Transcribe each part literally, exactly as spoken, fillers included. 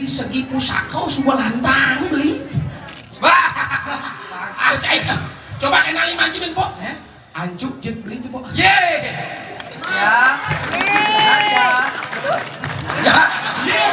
Segi pusaka suba lantang beli. Wah. Ah, cai. Coba kenali manci, Pok. Eh? Ancu jit beli tuh, Pok. Ye. Ya. Ya. Ya. Ye.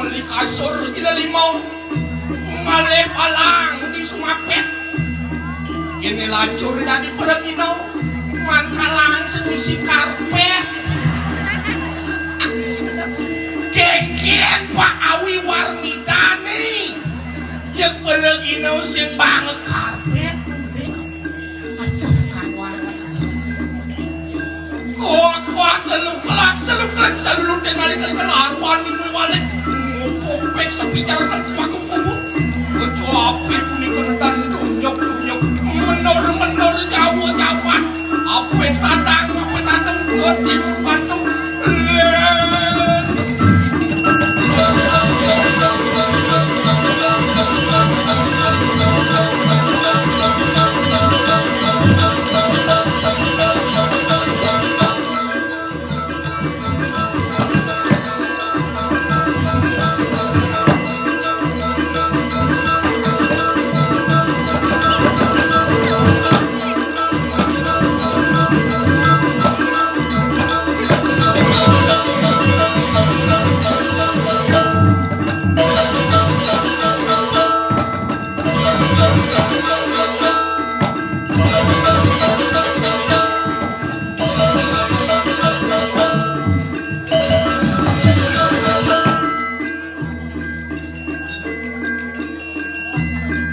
Meli kasur ida limau, malih palang di sumapet. Kini lacur dadi pada gina, man kalang sing misi karpet. Kénkén Pak Awi Warmidani, ya pada gina sing banget karpet. Aduh, kawan. Kuat-kuat lelu kelak, seluk kelak, selulu denali kali kan aruan minu walik. Ngupuk pek sepijar dan kumaku kubu. Kecuapi punika nedan tunyuk-tunyuk. Menur-menur jauh-jauhan. Ape tadang, ape tadang, gede bukan tuh.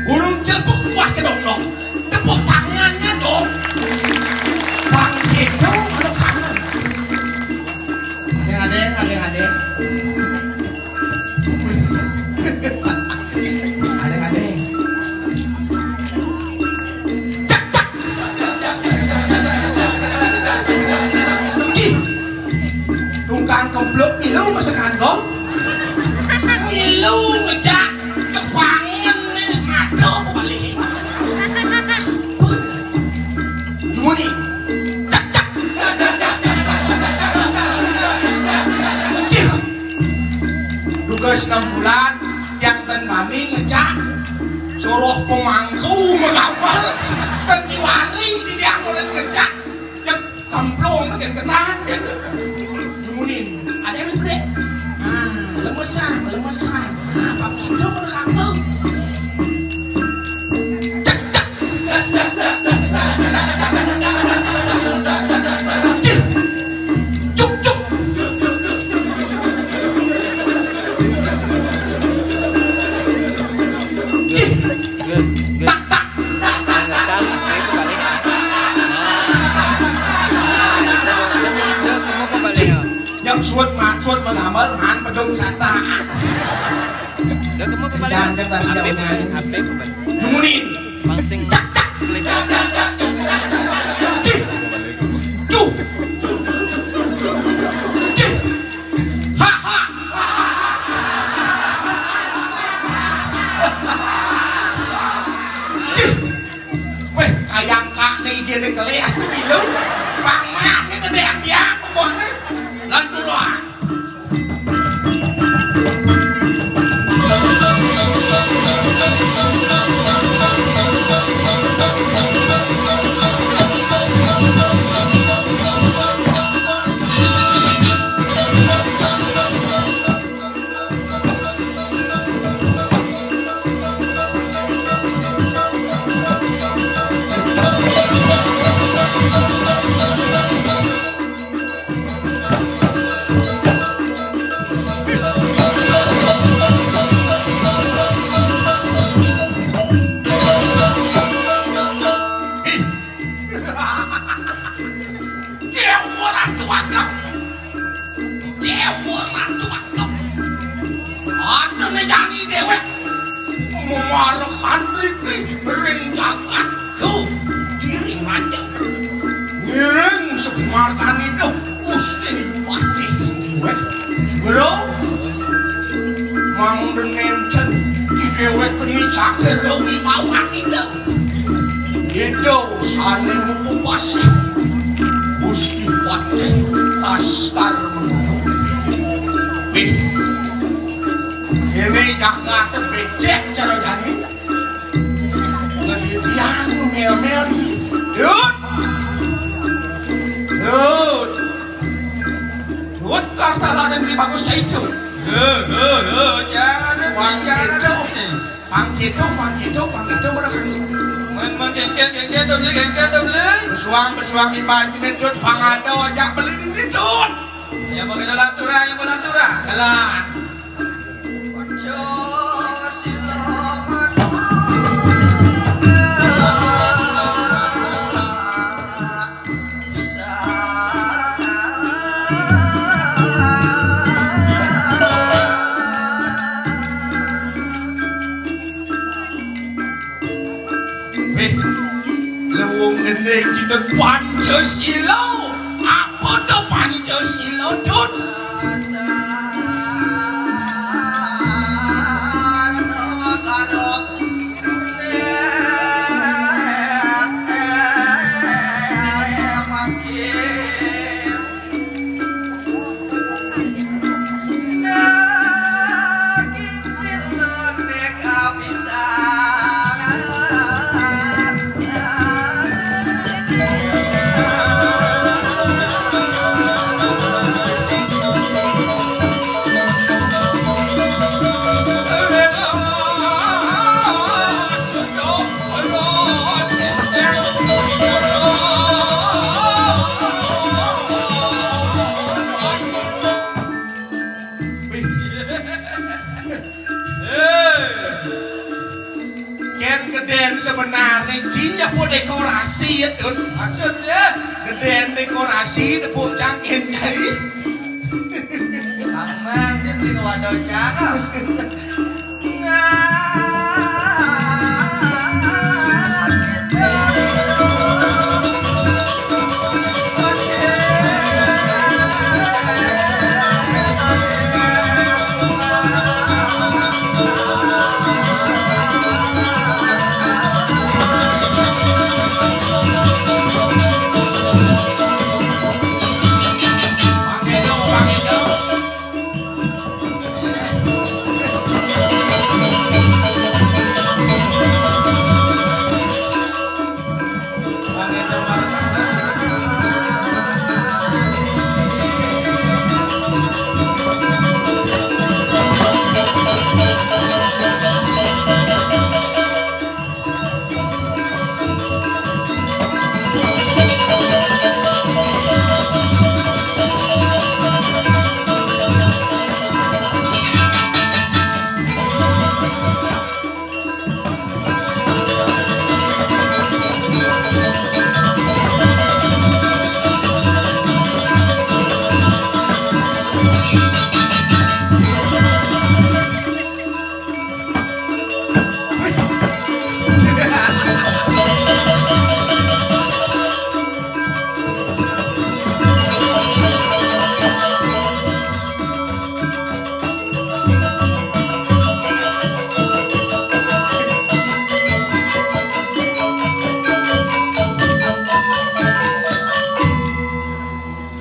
Burung celepuk buah kedondong. Tepuk tangannya dong. Bang Hedo kalau kangen. Adeng-adeng, adeng-adeng. Adeng-adeng. Cak, cak. Cih. Tungkang kempluk milu mesekan kong. Milu ngejak kepangen nenek mado balik. Dumuni. Cak, cak. Cih. Dugas enam bulan, tiang dan mami ngejak. Suruh pemangku mengawal. Dan tiwari di tiang murid ngejak. Cek kamplong makin kena. Nyumunin, ada yang gede. Ah, lemesan, lemesan. Ah, apa gitu pada kampung? Cek, cek. Cek. Cuk, cuk. Cek. Gus, Gus. Tak, tak. Ngekang itu kali. Nah. Nah, itu. Suwet maksud mengamel ngan pedung sata. Udah kamu kembali. Jangan, jangan, jangan. Apa, apa? Dumunin. Bang sing. Cih. Duh. Cih. Ha, ha. Cih. Wéh, kayang kak né igéné keléas né pilu. Pang mat né gedé ati apa kok né? Lanturan. Déwa Ratu Ageng. Déwa Ratu Ageng. Adané jani déwék memarakan riki ring jagat Kediri Raja. Ngiring semartani duh Gusti Patih déwék. Bro, mangda nénten di déwék keni cakra wibawan ida. Ida sané mupupasih Gusti Patih Astar Mamuda. Wih, ini jagat becek cara jani. Ngedidian nu mel-mel ini. Dut. Dut. Dut, kasta Raden Ki Bagus Caitu. Heh, heh, heh, jangan, Bang jangan. Caitu. Pang kéto, pang kéto, pang kéto, pada kanggo. Mén, mén, kéngkén, kéngkén, to beli, kéngkén, to beli. Pesuang, pesuang, iban cenetut, pang ada, ojak beli di ditut. Ya, pakai dalam turah, ya, dalam turah. Jalan. Ojo sila madu. Wéh, lewung gending cita Pancasila. Apa to Pancasila, Dut? Kén gedén sebenarné, Ci, apa dekorasi ya, Dut? Maksudnya? Gedén dekorasi, tepuk cangkin cai. Aman, dia beli wadah cakep.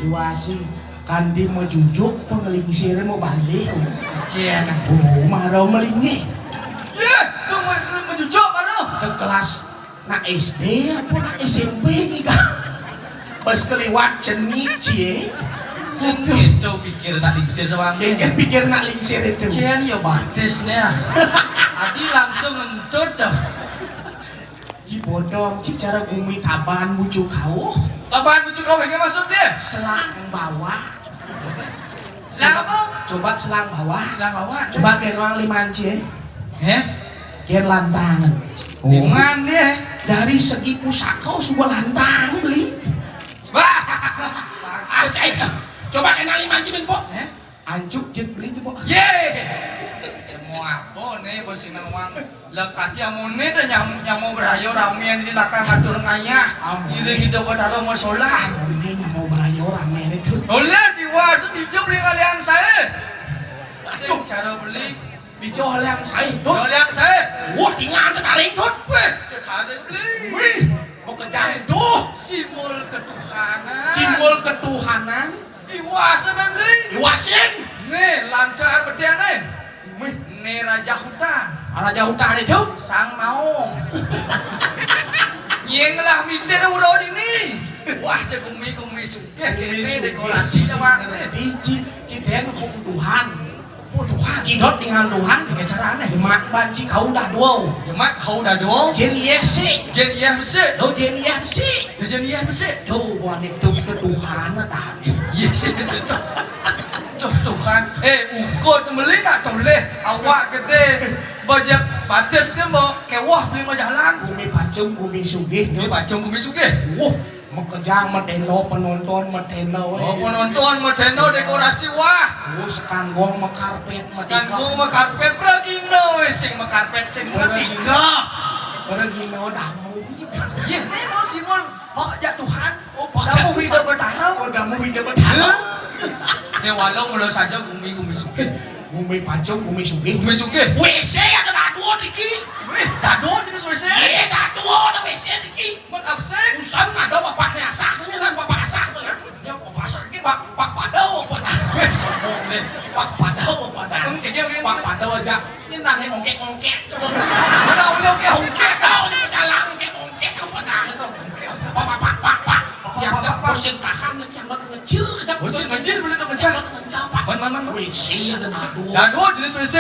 Wasi kanti majujuk, panglingsir mau balik. Cén. Oh, mara malinggih. Yé, tu ma-, majujuk mara. Di kelas nak S D apa nak S M P ni, Kak? Pas keliwat cenit, cie. Sing itu pikir nak lingsir doang. Pikir-pikir nak lingsir itu. Cén, ya batis nih. Adi langsung ngentut dah. Ji bodong, ji cara gumi taban bucu kauh. Taban bucu kauh, ini maksud dia? Selang bawah. Selang apa? Coba selang bawah. Selang bawah. Coba kén wang liman, cie. Heh? Kén lantangan. Oh. Liman dia. Dari segi pusaka suba lantang, Beli. Wah. Coba kén liman, cie, Beli, Pok. Heh? Anjuk jut Beli tu, Pok. Yé. Semua apa nih, bos, ini wang. Lekati amuné dah nyam-, nyamuk berayo ramé di lakang atur ngayah. Amuné. Ini kita bertaruh masalah. Amuné nyamuk berayo ramé ni, Tut. Oleh diwa setuju Beli ngalian saya. Sing cara Beli. Dijo liang saya, Tut. Dijo liang saya. Wah, tinggal tertarik, Tut. Weh, tertarik Beli. Wih, mau ke jantung. Simbol ketuhanan. Simbol ketuhanan. Iwasin, Beli. Iwasin. Nih, lancar betian nih. Wih. Nih raja hutan. Raja hutan itu? Sang maong. Nyéng lah mitir udah ini. Wah, cek gumi, gumi sugih. Gumi ini sugih, dekorasi sisi doang. Ngerti, ci, ci, den hukum Tuhan. Oh, Tuhan. Ci dot dengan Tuhan. Dengan cara aneh. Jemak banci kau dah dua. Jemak kau dah dua. Jén yéh sik. Jén yéh besik. Do jén yéh sik. Do jén yéh besik. Do, buat itu ke Tuhan, tadi. Iya sih, betul. Tuh, Tuhan. Eh, ukut Beli nak toleh. Awak gedé. Bajak batis ke, mbok. Kewah Beli mau jalan. Gumi pacung, gumi sugih. Gumi pacung, gumi sugih. Wah, makejang, matelo, penonton, matelo, eh. Oh, penonton, matelo, dekorasi, wah. Oh, sekanggong, makarpet, matika. Sekanggong, makarpet, peragina, eh, sing makarpet, sing matika. Peragina, peragina, damu. Iya, nih, mau Simon. Pak, ya Tuhan. Oh, Pak. Damu hidup bertaruh. Oh, damu hidup bertaruh. Ya, walau mula saja gumi, gumi sugih. Gumi pacung, gumi sugih. Gumi sugih. W C ada dadu, Diki. Wih, dadu jenis W C. Iya, dadu ada W C, Diki. Mun absek. Usan ada bapak ni asah ni, kan bapak asah ni, kan. Ya, bapak asah ni, Pak, Pak Padau, Pak Padau. Wih, sombong deh. Pak Padau, Pak Padau. Hmm, iya, iya, iya. Pak Padau aja. Ini nang ongkek-ongkek. Mana ongkek-ongkek? Tahu ni pecalang ongkek-ongkek apa dah? Pak, Pak, Pak, Pak, Pak. Yang Pak, Pak, Pak. Pusing tahan, yang nak ngecil kejap. Ngecil, ngecil, boleh nak ngecil. Yang nak ngecil, Pak. Man, man, man, man. W C ada dadu. Dadu jenis W C.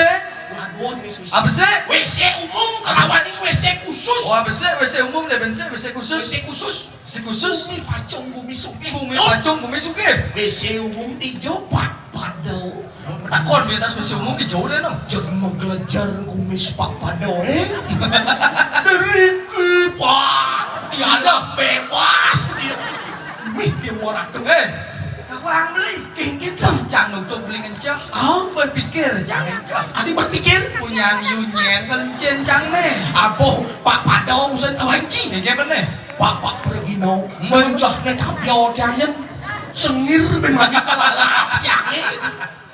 Dadu jenis W C. Apa sih? W C umum, kalau ini W C khusus. Oh, apa sih? W C umum deh, bensin W C khusus. W C khusus. Si khusus. Gumi pacung, gumi sugih. Gumi pacung, gumi sugih. W C umum di Jopak, Padau. Takon di atas W C umum di jauh deh, no. Jeng menggelejar kumis Pak Padau, eh. Deriki, Pak. Dia aja bebas dia. Mih, dia waratu. Eh, kawang Beli. Kingkit lah. Cang nuntuk Beli ngencah. Ah? Berpikir, cang ngencah. Adi berpikir? Punya yunyen kelencen cang nih. Apoh, Pak Padau usen kawanci. Ini apa nih? Pak, Pak, pergi nau. Hmm. Bencah nih tabio tiangin. Sengir ben mandi kalalap tiangin.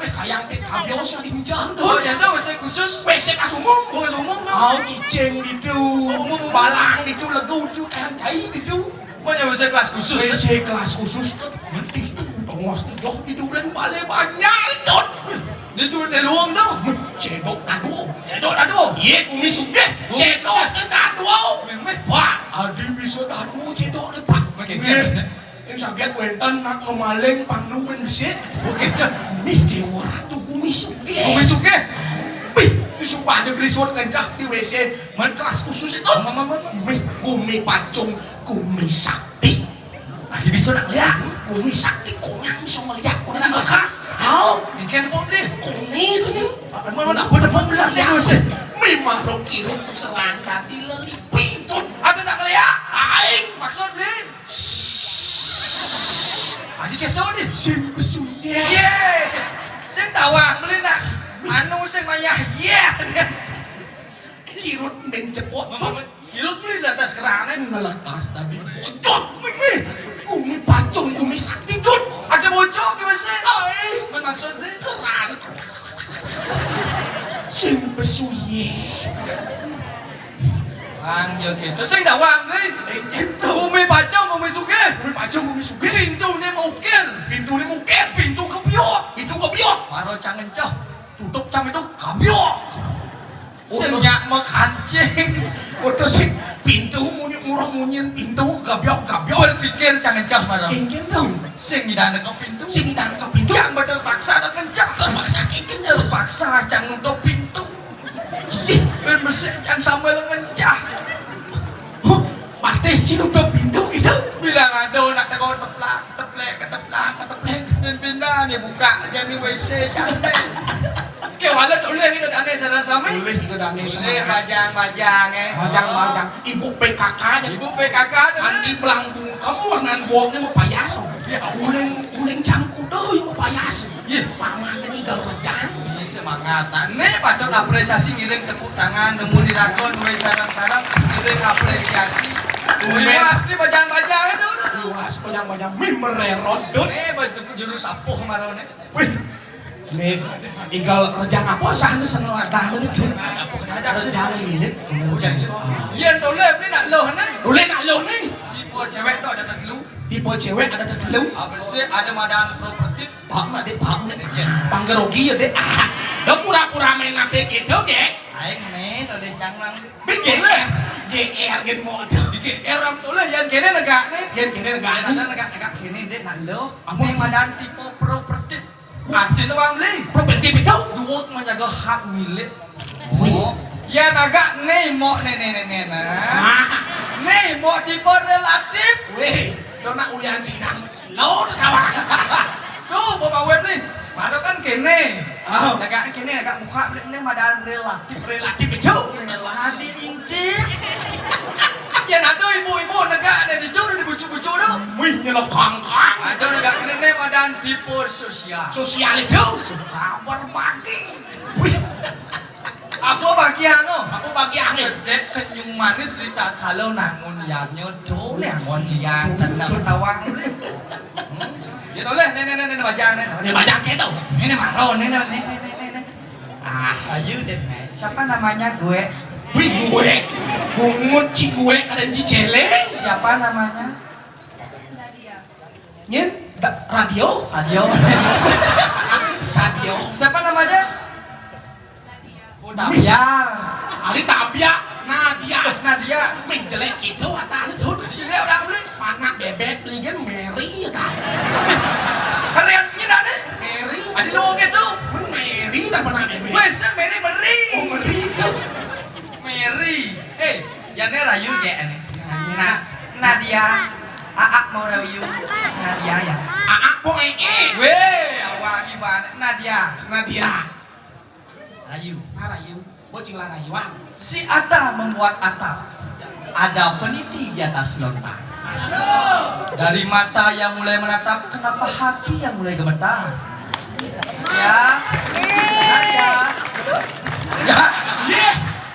Eh, kayang ti tabio sudah dihujan tuh. Oh, ya tuh, W C khusus. W C kasumung. Oh, kasumung, no. Au, cicing gitu. Oh, umum, umum. Balang gitu, legu gitu, kayang cai gitu. Mana W C kelas khusus? W C kelas khusus tuh. Mending tuh, tongos tuh, joh, di duren bale banyak itu. Di duren di luang tuh. Cedok dadu. Cedok dadu. Iya, gumi sugih. Gumi sugih. Cedok dadu. Memeh. Wah, adi bisa dadu cedok nih, Pak. Oke, oke. Nih. Yang sakit wénten nak ngemaling pangnu ben besik. Oke, cek. Mih, dewa ratu gumi sugih. Gumi sugih. Mih, sumpah ada beli surat kencah di W C. Man kelas khusus itu. Mama, mama, mama. Mih, gumi pacung, gumi sakti. Adi bisa nak lihat. Gumi sakti, kunang bisa melihat, kunang lekas. Hau. Ini kan mau deh. Kuni itu nih. Mana, mana, apa depan belah dia masih? Mih, marung kirung serang tadi lelipi itu. Ada nak lihat? Aing. Maksud beli? Adi keso nih. Sing besunya. Yé. Sing tawang beli nak. Anu sing mayah. Yé. Kirut main cepot. Kirut beli di atas kerana. Ngelepas tadi. Bocok, mimi. Gumi pacung, gumi sakti, Dut. Ada bocok, gimana sih? Ai. Men maksud beli? Kerana. Sing besuye. Wang, ya gitu. Sing dah wang ni. Eh, gitu. Bumi pacung, bumi sugih. Bumi pacung, bumi sugih. Pintu ni mau ukir. Pintu Cing, utus sing pintu munyi, murah munyin pintu, gabyok-gabyok. Pikir cang encah marang. Kéngkén dong. Sing ngidana ka pintu. Sing ngidana ka pintu. Cang ba terpaksa ada kencah. Terpaksa kéngkén, terpaksa cang nutup pintu. Ih, bén besik cang sambil ngencah. Huh, batis ci nutup pintu gitu. Bilang ada nak teko teplak, teplek, keteplak, keteplek. Bén pindah nih buka jadi W C cang téh. Ké walet ulih kita dané sareng sami. Ulih kita dané sami. Ulih bajang-bajang, eh. Bajang-bajang. Ibu P K K aja. Ibu P K K aja. Andi belang bungkem warnan boknya mau payas. Ya, uling, uling cangkudo yang mau payas. Iya. Paman ini gaul bajang. Ini semangat. Nah, ini patut apresiasi, ngiring tepuk tangan, nemu dilakukan, mulai sarang-sarang, ngiring apresiasi. Luas nih bajang-bajang itu. Luas bajang-bajang. Wih, mererot, Dut. Ini baju juru sapuh marone. Wih, nih, igal rejang apa sana seneng ada itu. Rejang lilit. Rejang lilit. Iya, toleh, ini nak loh, nih. Toleh nak loh, nih. Tipe cewek tuh ada telu. Tipe cewek ada telu. Apa sih, ada madan properti? Pak, nak dek, Pak, nih. Panggerogi ya, dek. Ah, dah pura-pura main apa gitu, dek. Aing nih, toleh canglang. G R, G R gitu mau tuh. G R am toleh, yang kene negak, nih. Yang kene negak, nih. Ada negak-negak kene, dek, nak loh. Apa? Ini madan tipe properti. Artinya bang beli. Properti itu? Duit menjaga hak milik. Wih. Oh. Ya naga nih mau nih nih nih nih nah. Ah. Nih mau tipe relatif. Wih, dona ulian sidang mesin lo kawan. Tuh bapak web nih. Mana kan kene. Oh. Naga kene naga buka beli nih madan relatif. Relatif itu. Rela diintip. Ya nado ibu-ibu naga ada di jauh di bucu-bucu dong. Wih nyelok kangkang. Ada naga kene nih madan tipe sosial. Sosial itu suka berbagi. Wih. Apa bagian lo? Apa bagian lo? Dek kenyung manis cerita kalau nangun yanyo do nangun yang kena ketawa. Hmm? Ya toleh, nih nih nih nih bajang nih. Nih bajang keto. Ini nih maro nih nih nih nih nih. Ah, ayo deh. Siapa namanya gue? Wih gue. Bungut ci gue kalian ci celeng. Siapa namanya? Nyen, da- radio? Sadio. Sadio. Siapa namanya? Oh, Tabia. Ari Tabia, Nadia. Nadia. Ming jelek gitu kata lu tuh. Jadi dia orang beli. Mana bebek beli kan Mary ya kan. Keren gini nih. Mary. Adi lu gitu. Men Mary dan mana bebek. Wes Mary Mary. Oh Mary itu. Mary. Eh, ya nih rayu ya nih. Nah, Nadia. Aak mau rayu. Nadia ya. Aak mau ee. Weh, awak gimana? Nadia. Nadia. Rayu. Nah, rayu. Bocil lah rayuan. Si Ata membuat atap. Ada peniti di atas lontar. Dari mata yang mulai menatap, kenapa hati yang mulai gemetar? Ya. Ya. Ya. Ye.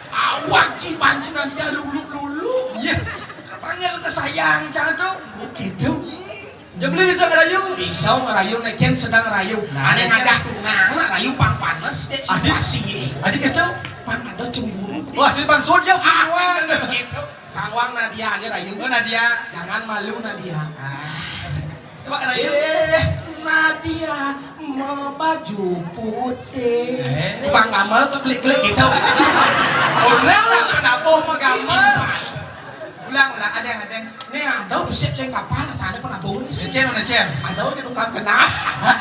Awak ci pancingan dia lulu-lulu. Ye. Katanya lu kesayang, cang tuh. Gitu. Ya beli bisa ngerayu. Bisa ngerayu, nek Ken sedang ngerayu. Nah, ane ngajak tunang, nak rayu pang panes, dek si pasi. Adi kacau. Pang ada cemburu. Wah, si Bang Sun dia ah, gitu. Kang Wang Nadia aja rayu. Oh, Nadia. Jangan malu Nadia. Ah. Coba rayu. Eh, Nadia mau baju putih. Eh. Bang Gamal tuh klik-klik gitu. Udah lah, kenapa mau Gamal? Ulang, ulang, ada yang ada yang Nih, ada besi lengkapan, sana pun abon sih. Ecen, mana Cen? Ada aja tukang kena.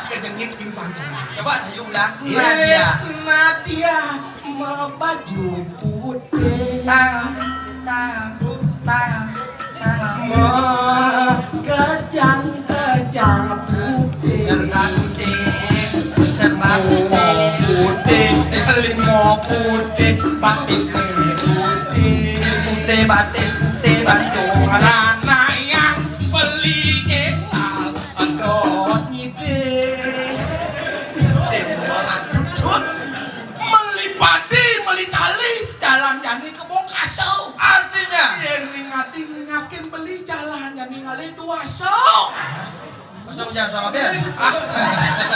Kejengit di tukang kena. Coba, ayo ulang. Iya, Nadia. Nadia, mau baju putih. Tang, tang, tang, tang. Mau kejang-kejang putih. Serba putih, serba putih. Putih, limo putih, batis putih. Batis putih, batis putih, batis putih. Rana yang beli enggak, endot ngidih. Tempo dudut. Meli padi, meli tali, jalan jani ke Bokaso. Artinya? Yen ning ati ngenyakin beli jalan jani ngalih duaso. Masa hujan sama ben? Ah,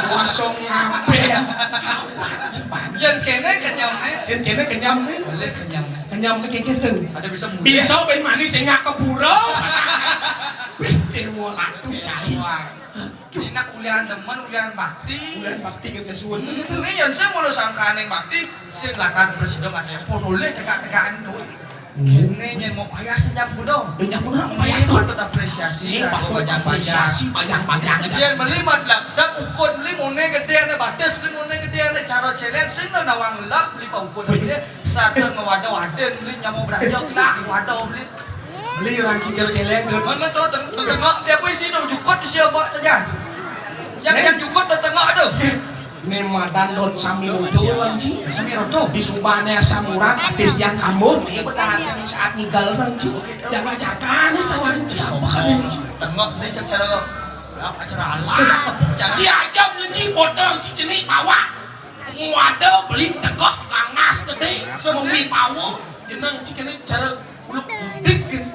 duaso ngaben. Awan, cepat. Yen kene kenyam ne. Yen kene kenyam ne. Boleh kenyam ne. Kenyam ne keke tuh. Ada bisa mudik. Bisa ben manis enggak keburu. Pikir mau ratu cai. Wah. Aduh, Nak ulian demen, ulian bakti. Ulian bakti kan sesuatu gitu. Ini yang saya mula sangkaning bakti, sing lakar prasida ngataya pun oleh tegak-tegakan tu. Hmm. Kene nyén mau payas nyam kuda. Dia nyam kuda, payas tu. Patut apresiasi. Ini lah, patut bajang-bajang. Apresiasi bajang-bajang. Dia beli mat lak, dak ukur beli mone gedé ane batis, beli mone gedé ane cara céléng, sing nawang lak, beli pa ukur beli, sarta ngewada-wadin, beli nyamuk berayak lah, wada beli. Beli orang cincin céléng tu. Mana tu teng-, tengok dia apa isi tu, jukut isi abak saja. Yang, eh? Yang jukut tu tengok tu. Né madan dot sami rodo, Wan Ci. Sami rodo. Di subane asam urat, atis yang kambun. Iya, betul, di saat ngigal, Wan Ci. Yang ajakan itu, Wan Ci. Apa kan, Wan Ci? Tengok ni cara, acara alas, cara. Ci aja, Wan Ci, potong, ci jenik, bawa. Waduh, beli tegak, gangas, gedé, semua bawa. Jeneng ci kene cara uluk udik, kan.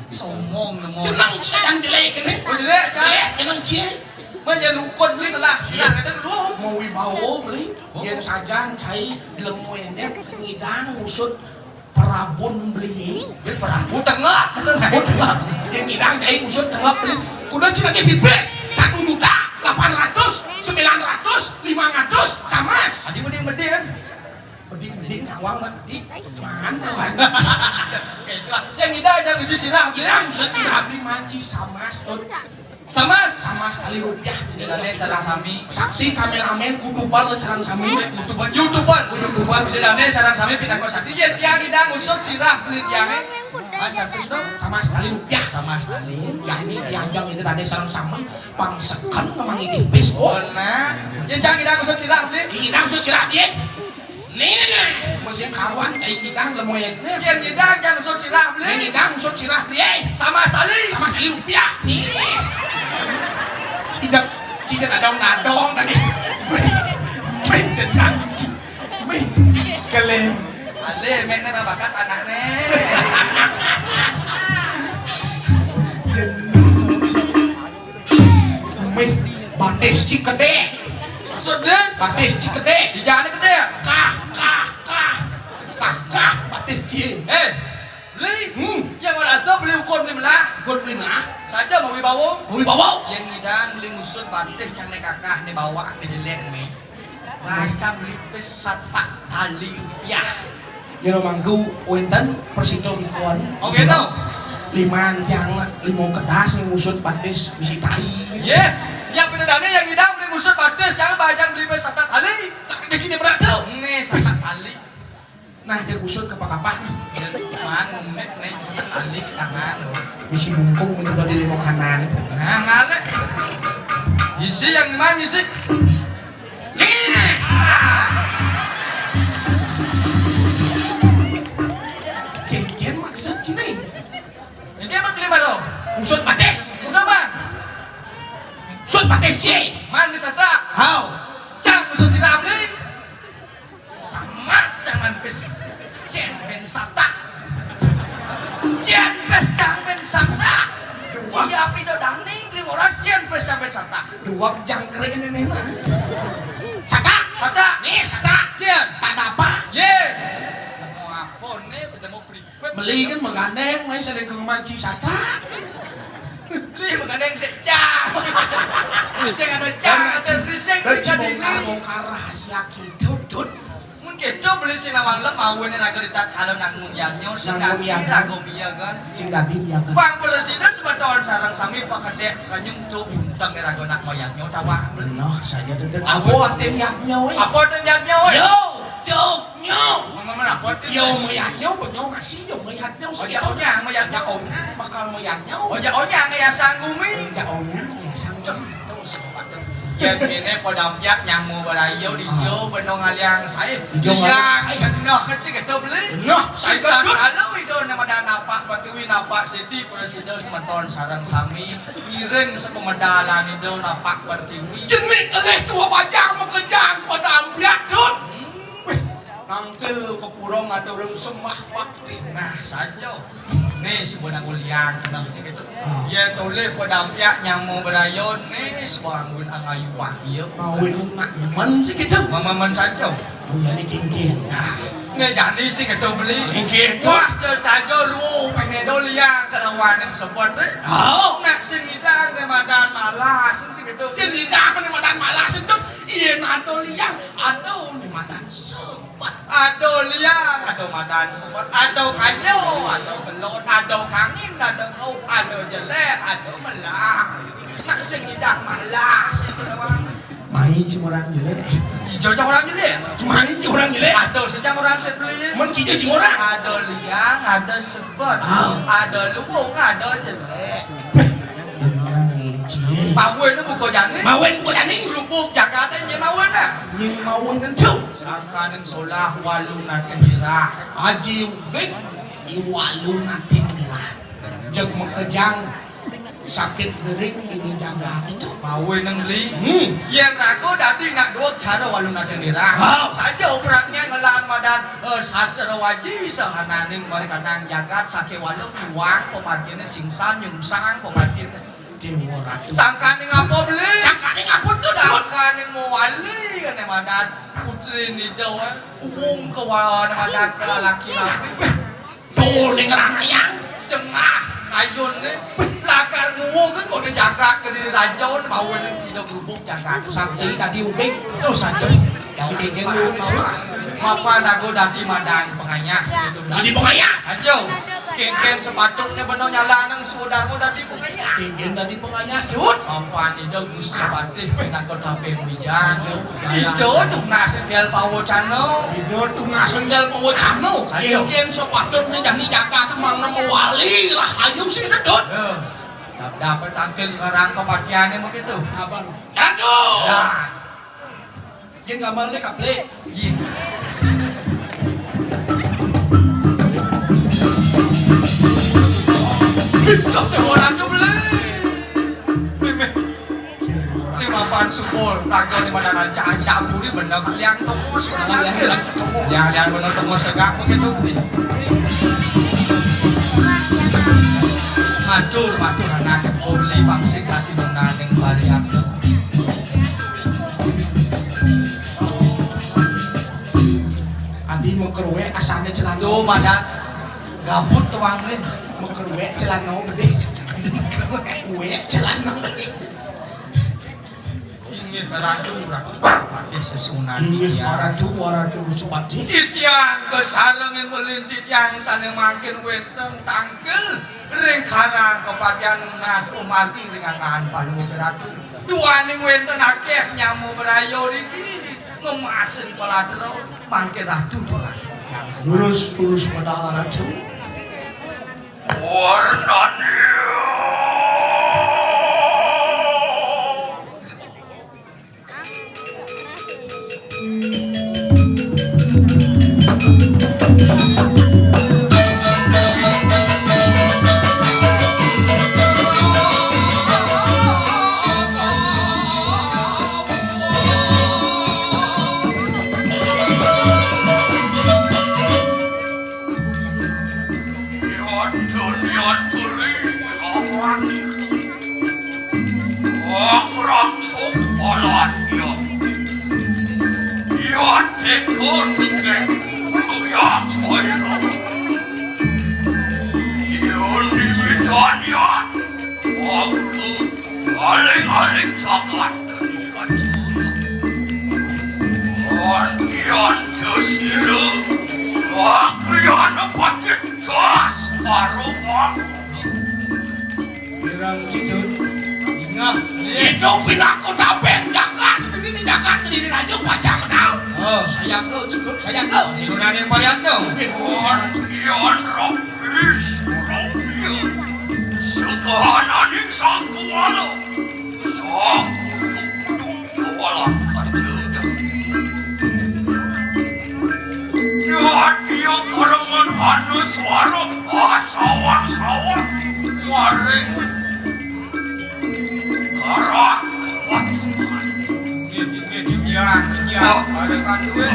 Somong nemu. Jeneng ci yang jelek ini. Oh, jelek, Cak. Jelek, jeneng ci. Manja lukon beli kelah, silang ada lu. Mau wibawa beli. Oh. Yen sajan cai lemu enek ngidang usut perabun beli. Beli perabun tengah. Betul, Cak. Oh, tengah. Yen ngidang cai usut tengah beli. Kuda ci lagi bibis satu juta delapan ratus, sembilan ratus, lima ratus, samas. Adi mending-mending kan. Mending-mending kawang mah di mana, Wan? Oke, itulah. Yang ngidang aja mesti sirah, Bli. Yang mesti sirah, Bli, manci samas, Tut. Samas? Samas kali rupiah. Jadi, dane sareng sami. Saksi kameramen, kutuban sareng sami. Kutuban, YouTuber. Kutuban. Jadi, dane sareng sami pinaka saksi. Yén tiang ngidang usut sirah, Bli, tiangé. Macam itu, Tut. Samas kali rupiah. Samas kali. Ya, ini diajang ini dane sareng sami. Pang seken memang ini bis, oh. Benar. Yén tiang ngidang usut sirah, Bli. Ngidang usut sirah, Bli. Nih, mesti karuan cai ngidang lemoyet nih. Yén ngidang jang usut sirah beli. Yén ngidang usut sirah beli, eh. Sama sekali. Sama sekali rupiah. Nih. Cijak, cijak adong-adong tadi. Mih, mih, jenang, ci. Mih, keleng. Ale, mek nih babakat anakné. Jenang, ci. Mih, batis ci kedé. Maksudnya? Batis ci kedé. Di jalan kedé ya? Kah, kah, kah. Sakah batis ci. Eh, beli. Hmm. Yang merasa beli ukur beli melah. Ukur beli melah. Saja mau wibawa. Mau wibawa. Yang ngidang beli ngusut batis cang né kakah né bawa ke jelek né. Macam lipis satak tali rupiah. Jero mangku wénten prasida mikuan. Oh, gitu. Liman tiang lima kedas ning ngusut batis bisi tai. Yé, yang pidadane yang ngidang beli ngusut batis, jangan bajang beli lipis satak tali. Tak bisi dia berat tau. Nih, satak tali. Nah, dia ngusut kapah-kapah. Ya, man, unik nih, satak tali di tangan. Bisi bungkung, bisi tadi lima kanan. Nah, ngalek. Isi yang mana, isi? Kénkén maksud ciné. Engké mak lima dong. Usut batis. Udah, Bang. Usut batis, Ci. Man, bisa tak? Hau. Cang, usut sirah beli. Sama jangan pis. Cén ben satak. Cén pis cang ben satak. Dua. Iya, pito daning beli orang cén pis cang ben satak. Duwag jangkrik ini nih, nah. Satak. Satak. Nih, satak. Cén. Tak ada apa. Yé. Mau apa nih? Ketemu pripet. Beli kan menggandeng, main sering ke rumah Ci satak. Beli menggandeng sik cang. Sing ada cang, ada beli sing. Bongkar, bongkar rahasia hidup, Dut. Mun kéto beli sing nawang lem, awen raga ditat kala nangun yadnya, sing dadi raga miyagan. Sing dadi miyagan. Pang prasida semeton sareng sami pakedék kanyung tu unteng raga nak mayadnya tawang. Bener saja, Dut. Apa artin yadnya, wé? Apa artin yadnya, wé? Yo, jognya. Mama, mama, apa artin? Yo, mayadnya, benyo nasi, yo, mayadnya. Ojak onyang, mayadnya. Onyang, bakal mayadnya. Ojak onyang, ya sang bumi. Ojak onyang, ya sang bumi. Yén kéné pada ampiak nyama barayo dijo beno ngaliang saé. Dijo ngaliang saé. Genah kan sih kéto beli. Genah, saé. Kalau ida nama dah napak batiwi napak siti prasida semeton sareng sami ngiring sepemedalan ida napak batiwi. Jenik kelih tua bajang makejang pada ampiak, Dut. Hmm. Wéh, nangkil ke pura ngada urang sembah bakti. Nah, saja. Nih, sebenang uliang, kenapa sih gitu? Ah. Ya, toleh pada ampiak nyama berayo, nih, sebangun angayu wahya. Kawin nak nemen sih gitu. Mamaman saja. Oh, ya, ini kénkén. Nah. Né jani sing kéto beli. Inggih, Tuh. Wah, jos saja lu pene do liang kalawan ning sebet, eh. Oh. Nak sing idang né madan malas, sing, sing kéto. Sing idang né madan malas, sing kéto. Yén ado liang, ado né madan sebet. Ado liang, ado madan sebet, ado kanyo, ado belon, ado kangin, ado kau, ado jelek, ado melah. Nak sing idang malas, sing kéto doang. Mai cang urang jelék. Ijo cang urang jelék? Mai cang urang jelék? Ado sing cang urang sét beli. Mun kijo cang urang. Ado liang, ado sebet. Ah. Ado luung, ado jelék. Beh, tenang, Cik. Mawin buka jani. Mawin buka jani. Lubuk jagaté nyén mawin dah. Nyén mawin tentu. Sangkaning solah walu nating dirah. Aji ubik, i walu nating dirah. Jeg makejang. Sakit gering ini jagat itu. Mawin nang beli. Hmm. Yén raga dadi nak duweg cara walu nating dirah. Ha. Saja upratnya ngelan madan, eh, sastra waji sahananing marikanang jagat saké walu iwang pamatiné singsan nyungsang pamatiné. Déwa Ratu. Sangkaning apa beli? Sangkaning apa tuh? Sangkaning mawali kéné madan putri nida, eh. Uwung kéné madan lelaki rabi. Tuh, ning Ramayang. Cengah kayun né. Lakar nguwung kan kok jagat Kediri Raja, mawin sida grubuk jagat. Sakti tadi ubing. Tuh saja. Jadi dingin dulu nih, Mas. Mapan aku dadi madan pengayah situ. Dadi pengayah? Ajo. Kénkén sepatutné beno nyala nang Sudarma dadi pengayah. Kénkén dadi pengayah, Dut. Mapan ida Gusti Patih pinaka tapé wijang. Ida tunas enggal pawacana. Ida tunas enggal pawacana. Ayo. Kénkén sepatutné jani jagat mangna mawali rahayu sira, Dut. Ya. Dapet tangkil ngarang kepatihané begitu. Apa? Aduh. Ya. Yén gambarné kaplé. Yén. Kita téh orang tuh beli. Mémé. Ini mapan sukul, tangga di mana rancak-rancak buri bener kalian tunggu sekarang. Kalian, kalian bener tunggu segak begitu. Matur, matur anak, beli pangsit hati benaning bariak. Adi mengkeruwek asalnya celana. Tuh, masa gabut tuh, Mang, nih. Mengkeruwek celana gedé. Mengkeruwek celana gedé. Inggih Ratu, Ratu Patih Sesunan. Inggih Ratu, Ratu Patih. Titiang kasarengin melin titiang sané mangkin wénten tangkil ring karang kepatihan nunas umarti ring anggaan Palungguh Ratu. Duaning wénten akéh nyama braya riki ngemasin palatra mangkin Ratu tunas. Lurus, lurus medal Ratu. Warnanya. Yadun yaduri kawani. Wong rangsuk balan ya. Ya teka teke. Ya baira. Ya nimitan ya. Aku aling-aling sangat. Antian sesira, wakriana patit das karo aku. Pirang cidut. Ingat, itu pinaka tabeng jagat. Ini jagat Kediri Raja pacang menal. Oh. Sayaga, cidut, sayaga. Sinunane pariatno. Antian rabi surabia. Segahananing sakuwala. Sakutu-kutu kawalan kaca. Yadiya kareman ana swara asawang-sawang maring karang kepatuhan. Nggih, nggih, nggih, titiang, titiang. Ada kanduwe.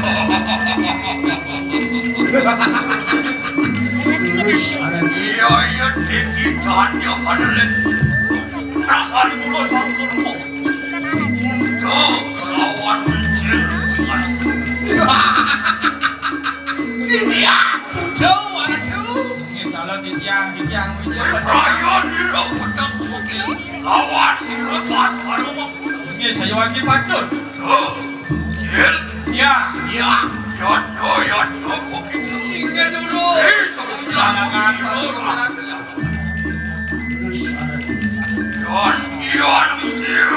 Iya, iya, dikitan ya, ada lek. Nah, kali kula mangkon kok. Udah kelawan Wijil. Sayuwakti patut. Cil. Ya. Ya. Yadda, yadda, kopi cil. Inggih dulu. Eh, sama sila. Terus, yan, yan, iya.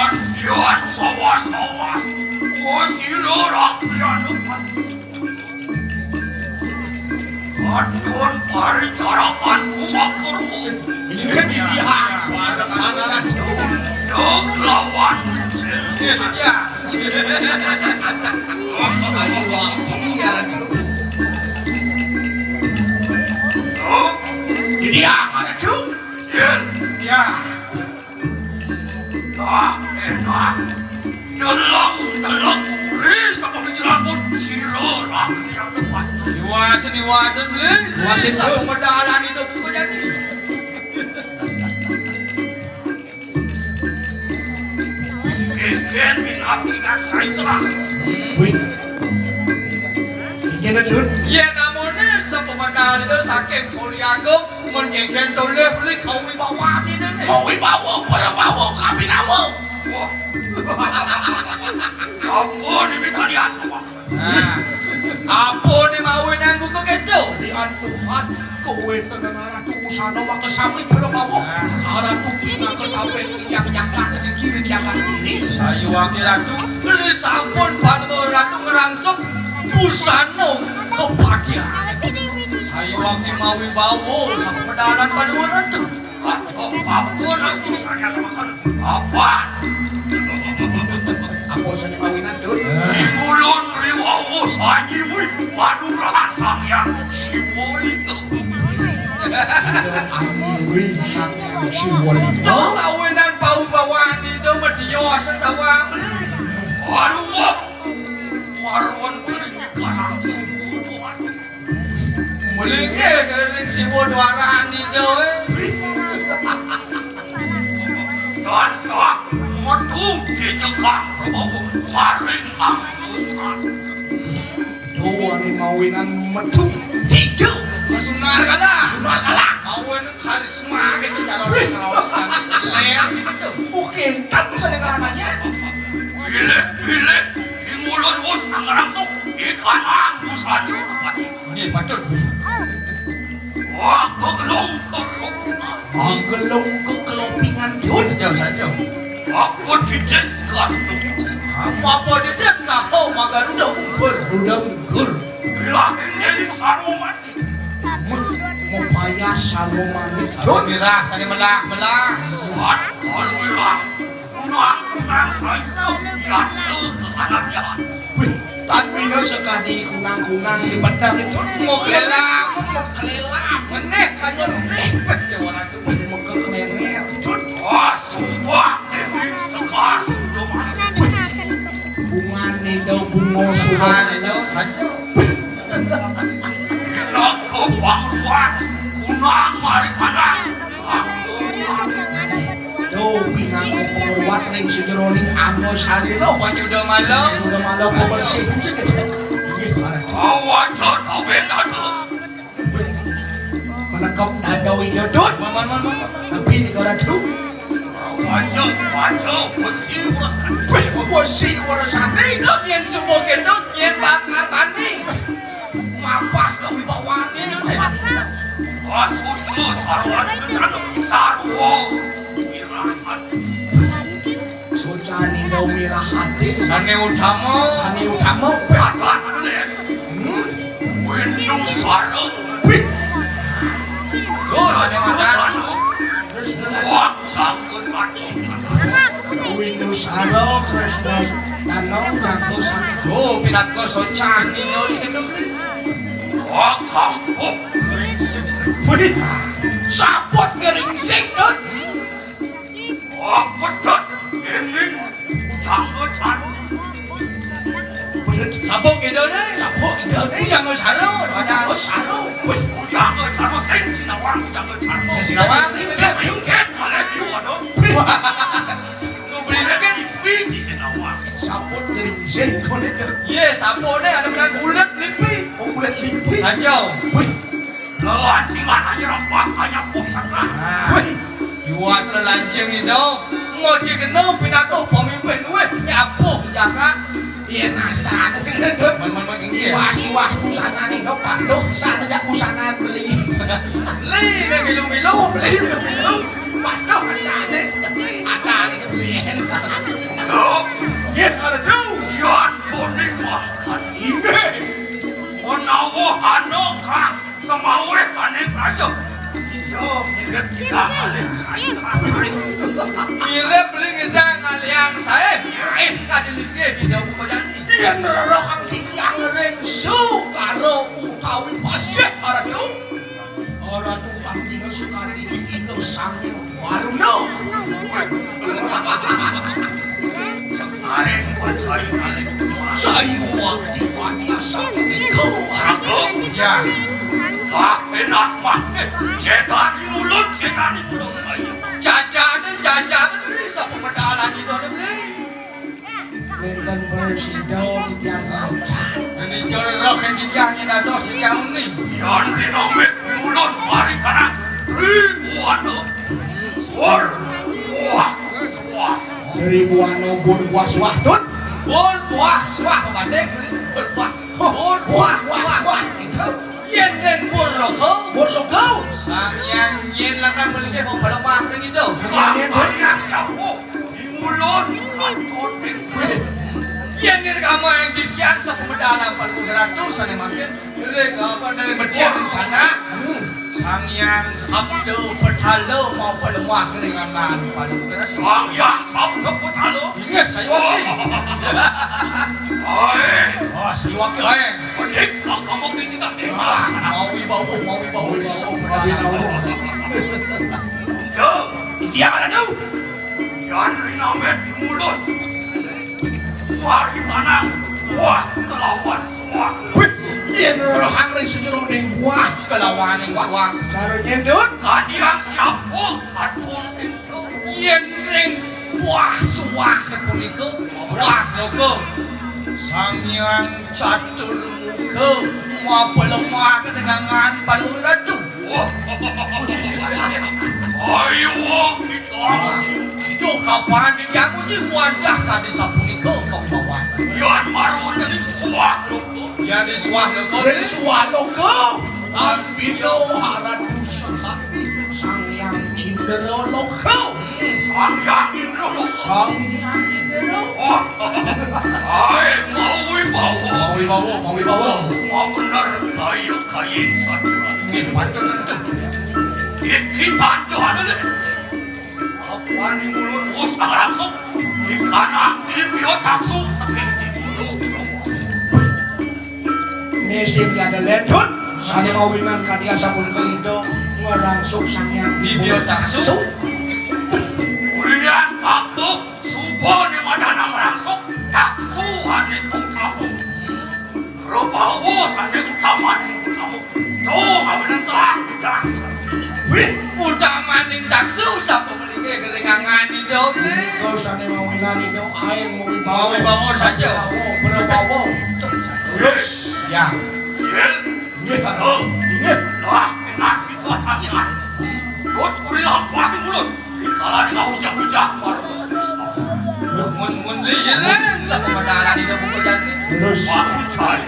Antian mawas-awas, wasira rakyat. Kadun paricarakan kumakuru. Iya, iya, para-para rakyat. Dok lawan. Iya, iya. Iya, Ratu. Dok. Iya, Ratu. Iya. Nah, enak. Deleng, deleng. Ri, sapa pikiranmu? Sira, lah, ketiak tempat. Iwasen, iwasen, Bli. Iwasen, Bli. Sapa medalan itu buku jadi. Gegen minati kan caitra. Wih. Gegen, Dun. Yén namoné sapemedal itu saking Kori Agung, mun gegen tolih beli kawibawan ini nih. Kawibawa, parabawa, kabinawa. Wah. Apa nih kalian semua? Nah, apa nih mawinan buku gitu? Lihat Tuhan, kowe tenan Ratu Usana makasami berbawa. Nah. Ratu pinaka tapih yang nyakak kiri nyakak kiri. Sayuwakti Ratu, beli sampun panuwun Ratu ngerangsuk busana kebahagiaan. Sayuwakti mawi bawa sapedalan panuwun Ratu. Aduh, ampun, aku tanya sama kamu. Apa? Apa sing mawinan, Dun? Imulun riwawu sanyiwi panugrahan Sang Hyang Siwalingga. Anyiwi Sang Hyang Siwalingga. Mawinan paubawan itu media setawang. Aduh, marwan telingi kanan. Mlingih ring Siwa Dwarani to, eh. Tansah metu dicekak Prabu maring angkusan. Duh, ane mawinan metu dija. Sunar kala. Sunar kala. Mawinan karisma gitu cara sing raos kan. Ler sih gitu. Bukin kan seneng rananya. Pilih, pilih. Ing ulun wus ngrangsuk ikan anggusan kepati. Nggih, patut. Wah, kegelung kekelopingan. Kegelung kekelopingan, Dun. Jauh saja. Apa dides kandung? Kamu apa dides saho magaruda ungkur? Ruda ungkur. Lahirnya di sarwa mati. Meh, mupaya sarwa mati, Dun. Mirah, sane melah, melah. Sat, kalwirah. Kunang-kunang sayup, yatra kehanannya. Wih, tan bina sekadi kunang-kunang di pedang itu. Mau kelelam, mau kelelam. Meneh saja, meneh. Pet, ya, orang itu. Wih, mekek lemer, Dun. Wah, sumpah, Dewi Sekar, sudah mati. Wih, bunga nida, bunga sudah. Bunga nida saja. Pinaka pangruan, kunang mari kanang. Tuh, pinaka pangruan ring sajeroning angga sarira. Panyuda mala. Panyuda mala pembersih. Inggih, Pak. Awaja taben ada. Menekep dada ida, Dun. Man, man, man, man, man. Tapi negara tu. Awaja, awaja, besi urusan. Wih, besi urusan. Dun, yen semua gendut, yen bakal tani. Mapas kewibawaan ini, nih. Wah, suci sarwa ini, sarwa. Wirahati. Sucani dau wirahati. Sane utama. Sane utama. Patan, nih. Hmm? Windu sarwa. Wih. Tuh, sane makan. Wah, jago saja. Windu sarwa, Kresna. Danau jago sakti. Oh, pinaka socan Inggris ketu. Wah, kampung. Wih, Saput geringsing, Dut. Oh, betul. Ini pujangga caro. Betul. Saput idone. Saput idone. Pujangga caro. Pujangga caro. Wih, pujangga caro sing sinawang pujangga caro. Ya, sinawang. Ini kan ringkit malah you, aduh. Wah. Lu beli lagi di Fiji sinawang. Saput geringsing, kau ni. Iya, saput ni ada benar kulit lipi. Oh, kulit lipi. Saja. Wih. Lelanciman hanya rempah, hanya pusaka. Nah. Wih. Yuas lelancing itu. Ngoji kena pinaka pemimpin weh. Ni apa jagat? Iya, nah, sana sing ada, Dut. Man, man, man, iya. Iwas, iwas, busana ni, Dut, patuh, sana jak busana beli. Beli, ni milu-milu, beli, milu-milu. Patuh, sana. Ada ni beli. Dut. Iya, ada, Dut. Iya, kuning makan. Iya. Menawa anak kang Semaweh ané praja. Ija mirip Ida ngalih saé. Mirip beli Ida ngalihang saé. Nyaé kadilingkih Ida Buka Jani. Yén roh kang titiang ringsu karo utawi pasih Ratu. Ratu kang bina sukadi Ida Sang Hyang Waruna. Sekaring pun saya kali kesuara. Saya wakti wani asap niku. Cakep. Ya. Wah, enak mah. Eh, setan di mulut, setan di mulut saya. Cacat, cacat, bisa pemedalan itu ada beli. Nénten bersida titiang macan. Ini jorok yang titiang ini dados titiang ini. Yan dinamit di mulut mari kanan. Ribuan. Wor. Wah. Suah. Ribuan obor buah suah, Dut. Bor buah suah, banding. Bor buah. Bor buah suah. Itu. Yén den bor loka. Bor loka. Sang Hyang Nyin lakar melingkih mau pelemah ring itu. Sang Hyang Nyin, Dut. Sang Hyang siapa? Di mulut. Yén nirgama yang titiang sapemedalan palu ratu sané mangkin. Ring apa dari median tanah. Hmm. Sang Hyang Sabda Petala mau pelemah ringanan palu. Sang Hyang Sabda Petala. Ingat saya wakil. Hai. Wah, saya wakil, hai. Pedik kau kamu di sini. Wah, mau wibawa, mau wibawa, mau wibawa. Tuh, dia ada tuh. Yan rinamit di mulut. Mari tanang. Wah, kelawan suah. Wih, yén rohang ring sajeroning buah kelawan suah. Cara nyendut. Kadian siapa? Katun pintu. Yén ring buah suah punika. Buah loka. Sang Hyang Catur Muka. Mapa lemah ketenangan palu ratu. Wah. Ayo, kita. Duh, kapan titiang uji wadah kadi sapunika kawibawan. Yan marun dadi suah loka. Yan di suah loka. Di suah loka. Tan pino haratu sakti Sang Hyang Indra Loka. Sang Hyang Indra Loka. Sang Hyang Indra Loka. Wah. Hai, mau wibawa. Mau wibawa, mau wibawa. Mau bener kaya kain saja. Nggih, patut tentu. Iki tanjo anu lho. Apa ning mulut bos langsung. Ikan di bio taksu. Nesti ada lendut. Sané mawinan kadi asapunika Ida ngrangsuk Sang Hyang Di bio taksu. Ulian aku suba ning madanang rangsuk taksu ane kautamu. Rupawa sane utamaning utama. Tuh, awinan telah utang. Wih, utamaning taksu sapa mriki kelingangan Ida, Bli? Kau sane mawinan Ida aeng mawi bawa. Mawi bawa saja. Bawa, berbawa. Terus. Ya. Jil. Nggih, Pak. Oh. Nggih. Lah, enak itu acaranya. Kut, uri lapah mulut. Dikala dengan hujah-hujah, baru. Mun, mun, liyen, sapa padahal Ida buka jani. Terus. Wah, ucai.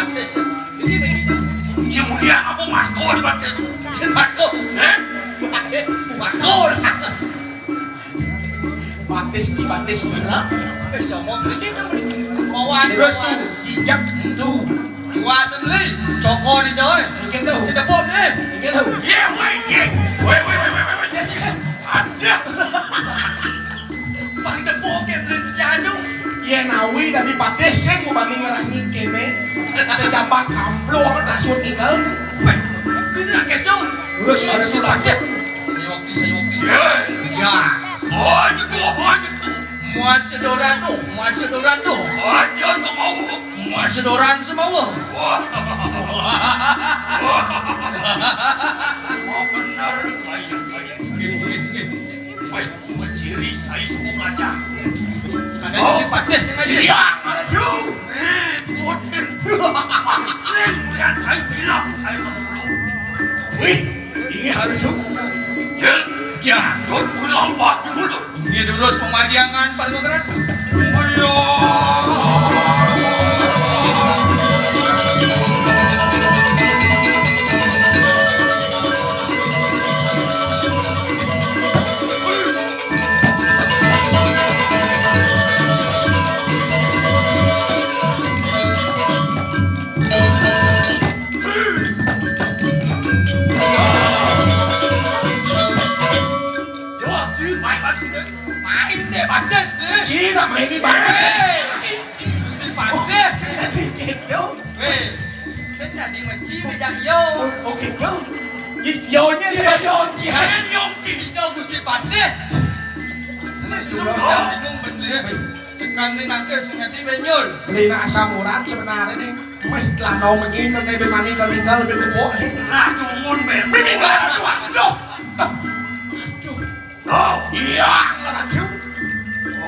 Batis. Iki, iki. Sing mulia apa Marco di Batis? Sing Marco. Hah? Marco. Batis, di Batis berat. Eh, sama begitu. Mawani. Terus tuh, jijak tuh. Wah, sendiri. Coko di doy. Mungkin tuh. Sedepok deh. Mungkin tuh. Iya, weh, iya. Weh, weh, weh, weh, weh, weh. Ada. Paling tepuk ke beli jajan. Iya, nawi dari Batis sing mau banding ngerah ngikim, eh. Sejabak kamplo apa tasut tinggal. Weh, ini lagi, Cong. Terus ada sudah. Saya waktu, saya waktu. Iya. Ya. Oh, gitu, oh, gitu. Muat sedoran tuh, muat sedoran tuh. Aja sama. Muat sedoran semua. Wah. Wah, bener, kaya, kaya. Weh, menciri cai suku raja. Ada. Oh, si Patih yang aja. Iya, mana tu? Eh, bodoh. Sing, lihat saya bilang, saya belum. Wih, ini harus tu. Ya, ya, tuh, pulang, wah, dulu. Ini dulu pemargiangan paling berat. Main deh, Batis, deh. Cina main di Batis. Eh, Gusti Batis. Gitu. Weh, sing dadi meci beda yo. Oh, oh, gitu. Yo-, yonya dia, yo, Ci. Saya yo, Ci. Itu Gusti Batis. Mas, lu jangan bingung bener. Sekarang ini nangke sing dadi benyol. Beli nak asam urat sebenarnya nih. Wah, telah mau mengingat, tapi mani kalau tinggal lebih tepuk nih. Nah, cumun, be. Minimal, aduh, aduh. Aduh. Oh, iya, Ratu.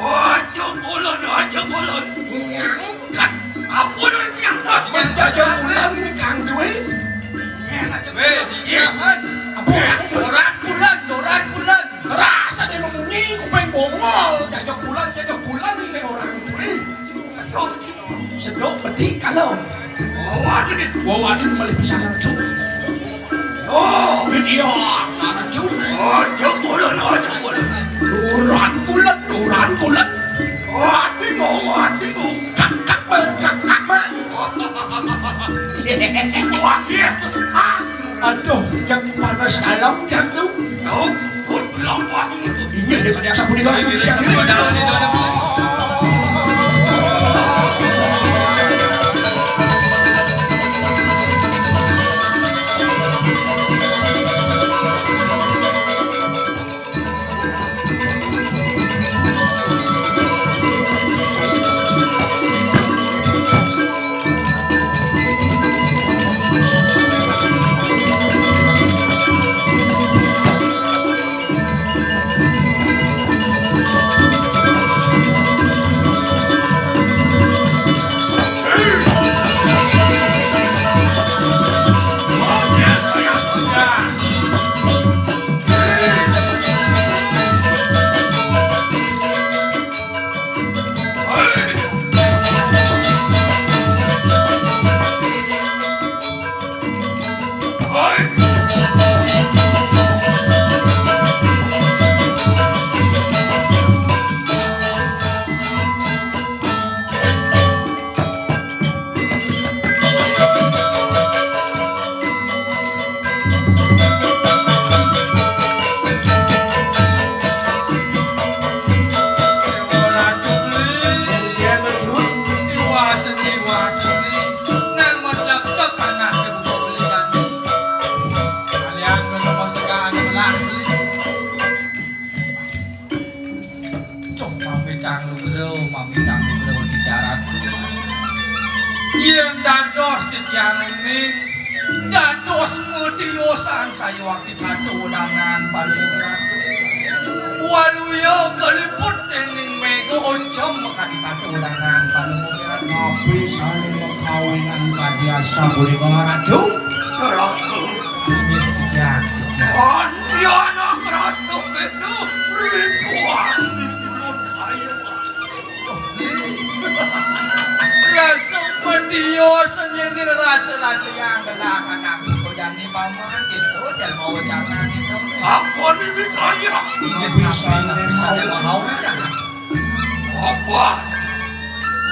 Aja kulon, aja kulon. Ngangkat. Apa namanya ngangkat? Jaja kulon ini kang duwe. Iya, Ratu. Weh, iya, kan? Apa orang itu? Orang kulon, orang kulon. Keras ada yang membunyi, kuping bongol. Jaja kulon, jaja kulon ini orang duwe. Sedok, sedok. Sedok, bedik kalau. Wawadin. Wawadin malih pisan, Ratu. Oh, iya, Ratu. Oh, jebul, oh, jebul. Duran kulen, duran kulen. Oh, ati mau, ati mau. Kakak, kakak, kakak. Wah, iya, terus, ah. Aduh, yang panas dalam, yang lu. Tuh. Inggih, daripada asam punika. Duh, mamitang nugra, mamitang nugra, Gusti Ratu. Yén dados titiang uning, dados mutiosan sayuwakti katuwudanan Palungguh Ratu. Waluya kaliput déning méga oncom kadi katuwudanan Palungguh Ratu. Napi sané makawinan kadi asapunika, Ratu? Ratu. Inggih, titiang, titiang. Antiana rasa beda, rituas di mulut kaya. Rasa Iyo sendiri rasa-rasa yang gelah anak Bungkul Jani paman gitu, dia mau jangan gitu. Apa ni, Mitranya? Iya, bisa, bisa dia mau kan? Apa?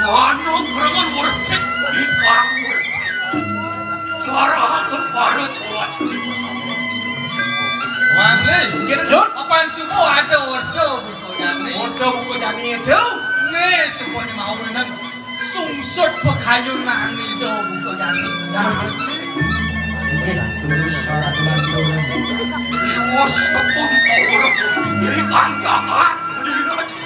Mana kerengan wertik, ikang wertik. Cara akan para cowok curi bersama. Wah, ni, kira dot. Apaan semua ada order Bungkul Jani? Order Bungkul Jani itu? Ni, semua ni mau nang. Sungsut pakayunan Ida Bungkul Jani bedah. Nggih, terus syarat lantur. Liwus tepung pawur, diri kandangan, diri raja.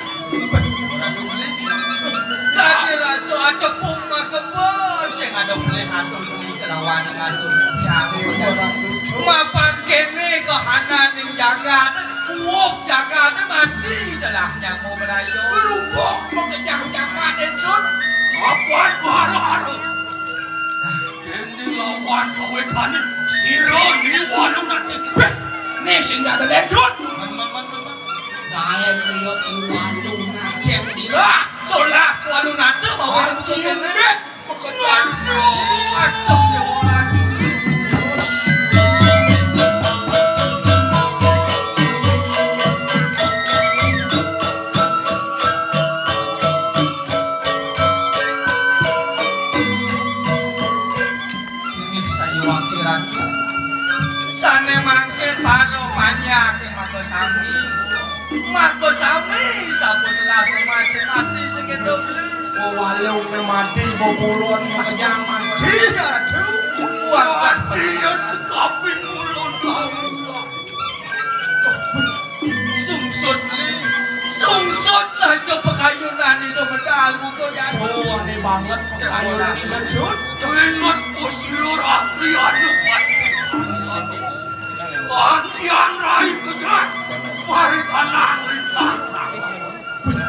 Kadi rasa ada pung makebon, sing ada beli atur beli kelawan atur jam. Mapan kene kahanan ning jagat, uwuh jagate mati telah nyamu berayo. Berubah makejah jagat, Ensun. Apan baru-baru. Yen dilawan sawetane sira ni walu nanti. Beh, ni sing ada lendut. Man, man, man, man, man. Daen riyo i walu nanti dirah. Solah walu nanti bawa buku kene. Waduh, aduh, Dewa Ratu. Inggih sayuwakti Ratu. Sane mangkin para panjake maka sami. Maka sami sampun telas masi mati sekedo beli. Oh, walung ne mati, boboron makejang mati, Ratu. Wah, iya tekaping ulun. Sungsut, Li. Sungsut saja pakayunan Ida medal buka jani. Oh, aneh banget pakayunan Ida, Dut. Ingat posiro rakyat lepas. Latihan rai pejahat. Mari tanang lintang.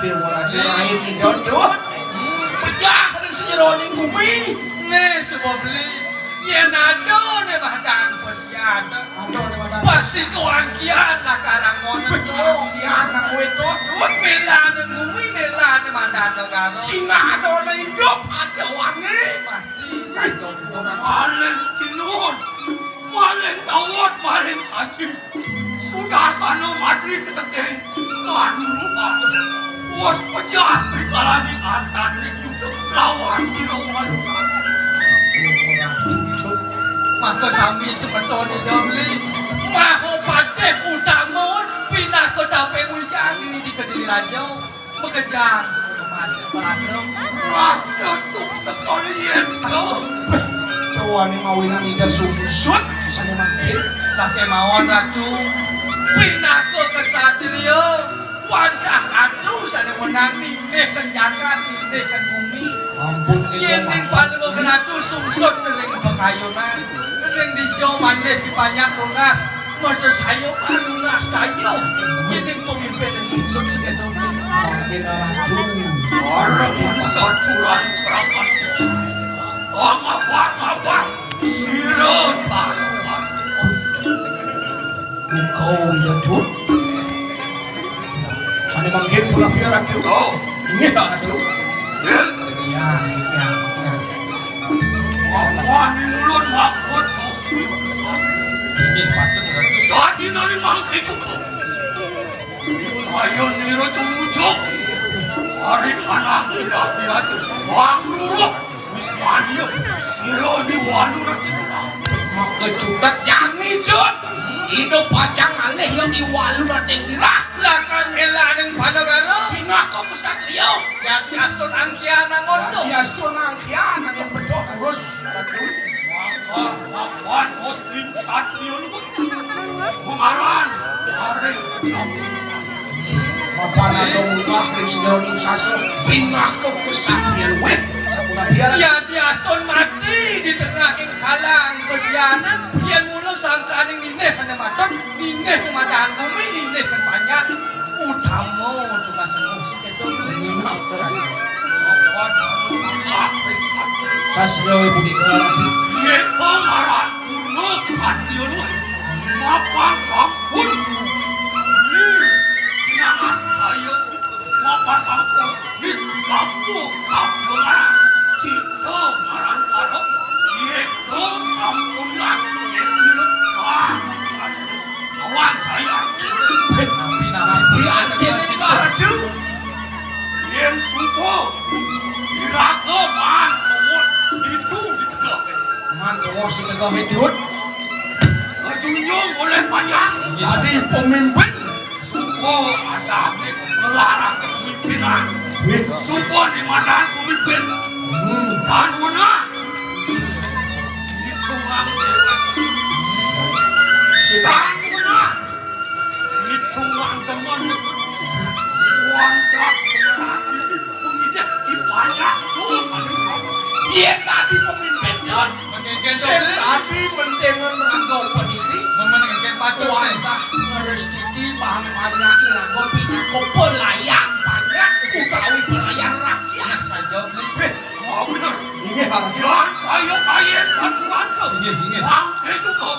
Dewa lagi lain Ida, Dut. Pejah ning sejeroning bumi. Nih, sebab Li. Yen ada ne madang pesiat. Ada ne madang. Pasti kewangkian lah karang ngono. Betul, ya anak wedok. Mela nang bumi, mela ne mandan negara. Cina ada ne hidup, ada wangi. Mati saja. Maling kinun, maling dawet, maling saji. Sudah sana mati keteking. Anu rupa. Wes pejah dikalani antaning yuda lawan sira walu. Maka sami semeton Ida Beli. Mahapatih utama pinaka taping wijang di Kediri Raja. Makejang semoga masih pelakrem. Rasa sukses kalian kau. Tuan mawinan Ida sungsut, sane mangkin. Sakémaon Ratu, pinaka kesatria, wantah Ratu sane menang nindihken jagat, nindihken bumi. Ampun, Ida. Yen ning Mangkin. Paluh Ratu sungsut ring pakayunan, ring dija malih dipanjak lunas, masa saya lunas daya. Yen ning pemimpin sungsut sekedo. Mangkin Ratu. Orang saturan cerakan. Ngapa-ngapa sira taskan. Engkau ya, Dut? Sane mangkin pun api, Ratu. Oh. Inggih, Ratu. Ya, ya, ya. Apa ni ulun makut kau sulit pisan. Ini patut, Ratu. Saat ini mangke cukup. Ayo nira jumujuk. Ari anak irah-irah bangkrut. Wis mani sira di walu rati. Maka cutet jani, Dut. Ida pacang alih yang di walu rati nira. Lakan mela ning Panagara. Pinaka kesatria. Yati astun angkian angon tu. Yati astun angkian angon betul urus. Mapan, mapan, Gusti Satrio niku. Pengaran, areng kecamatan. Mapan ada munggah ring sedaning sastra, pinaka kesatria luwih. Sapunapi ya? Ya, diastun mati di tengahing kalang besianan, yen mula sangkaning nindih panematan, nindih kemadahan bumi, nindih kepanjak. Utama tugas semuh. Sastra punika. Yeka ngaran Purna Ksatria luwih. Mapa sampun. Sinangas cahya citra. Mapa sampun. Niskapta sabda ngaran. Citra ngaran Bos, kita hidup. Junjung oleh panjang. Jadi pemimpin. Suko ada di ngelarang kepemimpinan. Wih. Suko di mana pemimpin. Hmm. Dan guna. Hitungan dewek. Siap. Dan guna. Hitungan teman. Wangkat generasi. Iya, tadi pemimpin, Dun. Sing tadi mentengan raga pediri. Memenengke patut, Sing. Wantah ngerestiti bahang panjak iraga pinaka pelayan panjak utawi pelayan rakyat. Nah, saja, Bli. Eh, mau bener. Inggih, Pak. Yan kaya kaya satu rangka. Inggih, inggih. Mangke juga.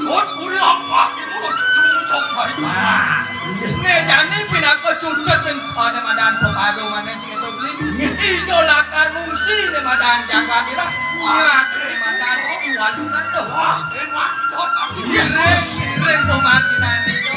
Kot uli apa di mulut jumujung balik. Ah, inggih. Né jani pinaka cutet ning ana madan pemadu manis gitu, Bli. Inggih. Ida lakar ngungsi né madan jagat ira. Nyak né madan iwal tuh. Wah, enak. Inggih. Ring, ring pemarginan itu.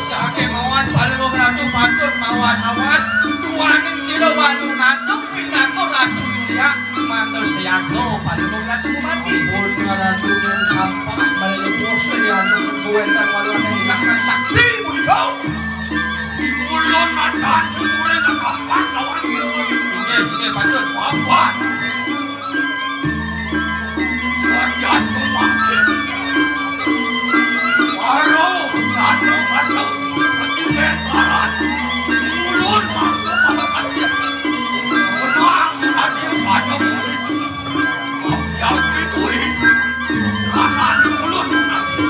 Sakémawan Palungguh Ratu patut mawas-awas duaning sira walu mantuk pinaka Ratu Yulia. Mantu siaga Palungguh Ratu Bupati. Pun Ratu yen sampah bali bos ya anu kuwénten walu anu nak nang sakti punika. Ulun matan mulai nang sampah lawan sira. Inggih, inggih, patut. Papat. Rakyat pemangkin. Baru jatuh mata. Peti petaran. Ulun mata pada kaget. Menang tadi satu. Yang itu. Karena ulun mati.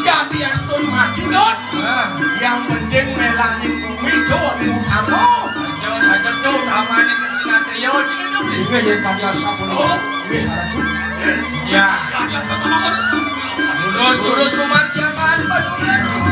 Jadi astun mati, Dun. Nah, yang penting melani bumi, Dun, yang utama. Aja saja, Dun, utamané kesinatriya sing itu, Bli. Inggih, yen tadi asap punika. Oh. Inggih, Ratu. Ya. Yang, yang bersama, Dun. Lurus, lurus, lumarjangan, Pak Dun.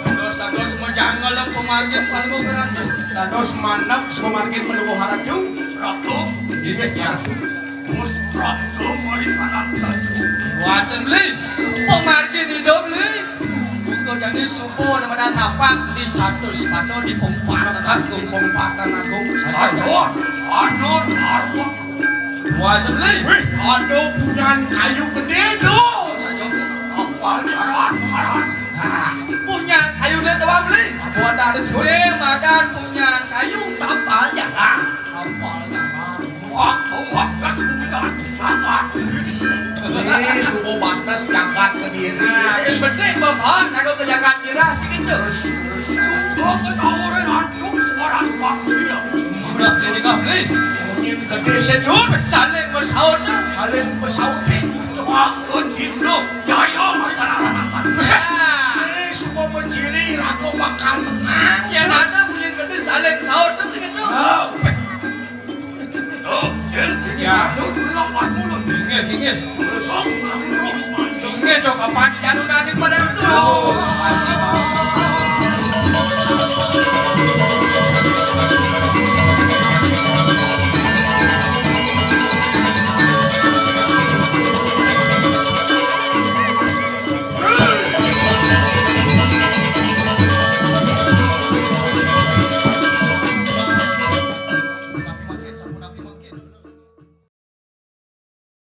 Dados, dados majanggel pamargin Palungguh Ratu. Dados mandheg sumargin Palungguh Ratu. Ratu. Inggih, Ratu. Gus Ratu mari kanang satus. Wasen, Bli. Pamargin idup, Bli. Buka jani suba daripada napak di catus pada di pempatan agung. Di pempatan agung. Aduh, anu taruh. Wasen, Bli. Wih, ada punyan kayu gedé, Dun. Saja, Bli. Apa jaran kemaran? Nah, punyan kayuné to, Bli. Apa ada, Dun? Wih, madan punyan kayu tapal jaran. Tapal jaran. Waktu wates punyan jagat. Ini suku batas jagat Kediri. Nah, ini penting, Bapak. Aku ke jagat Kediri, sih, gitu. Terus, terus. Kok kesauran antuk seorang paksa? Udah, Bli, nikah, Bli. Mungkin gedé, Dun. Saling bersaut, Dun. Saling bersaut, Dun. Waktu cinta.